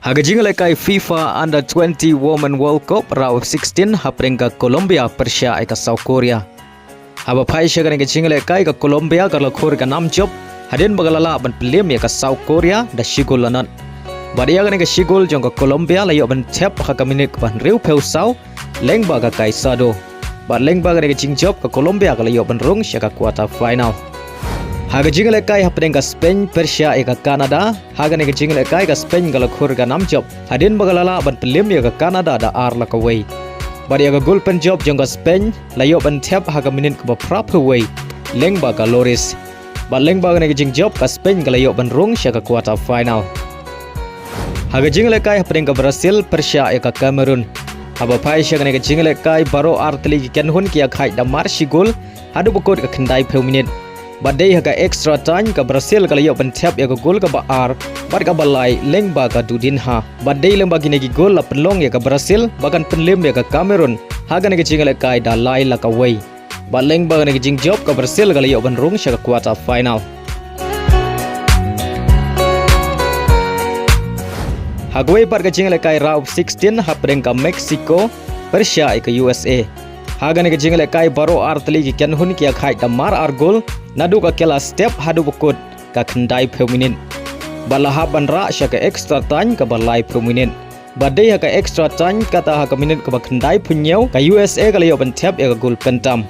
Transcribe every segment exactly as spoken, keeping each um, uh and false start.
Ha ka jingïalehkai FIFA Under twenty Women World Cup Round of sixteen hapdeng ka Colombia pyrshah ïa ka South Korea. Haba phai sha kane ka jingïalehkai ka Colombia ka la khur ka nam jop hadien ba ka la lah ban pynliem ïa ka South Korea da shi gol la nod. Bad ïa kane ka shi gol jong ka Colombia la ïoh ban thep ha ka minit kaba hynriewphew saw lyngba ka Caicedo. Bad lyngba kane ka jingjop ka Colombia ka la ïoh ban rung sha ka quarter final. Ha ka jingïalehkai hapdeng ka Spain pyrshah ïa ka Canada, ha kane ka jingïalehkai ka Spain ka la khur ka nam jop hadien ba ka la lah ban pynliem ïa ka Canada da ar la kawei. Bad ïa ka gol pynjop jong ka Spain la ïoh ban thep ha ka minit kaba phraphew wei lyngba ka Lloris. Bad lyngba kane ka jingjop ka Spain ka la ïoh ban rung sha ka quarter final. Ha ka jingïalehkai hapdeng ka Brazil pyrshah ïa ka Cameroon. Haba phai sha kane ka jingïalehkai baroh ar tylli ki kynhun ki ïakhaid da mar shi gol haduh ba kut ka khyndaiphew minit. Bad dei ha ka extra time ka Brazil ka la ïoh ban thep ïa ka gol kaba ar bad kaba lai lyngba ka Dudinha. Bad dei lyngba kine ki gol la pynlong ïa ka Brazil ba kan pynliem ïa ka Cameroon ha kane ka jingïalehkai da lai la kawei. Bad lyngba kane ka jingjop ka Brazil ka la ïoh ban rung sha ka quarter final. Ha kawei pat ka jingïalehkai Round of sixteen hapdeng ka Mexico pyrshah ïa ka U S A. Ha kane ka jingïalehkai baroh ar tylli ki kynhun ki ïakhaid da mar ar gol naduh ka kylla step haduh ba kut ka khyndaiphew minit. Bad la hap ban rah sha ka extra time kaba laiphew minit. Bad dei ha ka extra time kata ha ka minit kaba khyndaiphew hynñiew ka U S A ka la ïoh ban thep ïa ka gol kyntam.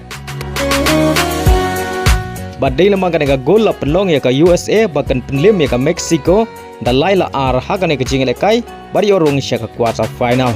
Bad dei lyngba kane ka gol la pynlong ïa ka U S A ba kan pynliem ïa ka Mexico da lai la ar ha kane ka jingïalehkai bad ïoh rung sha ka quarter final.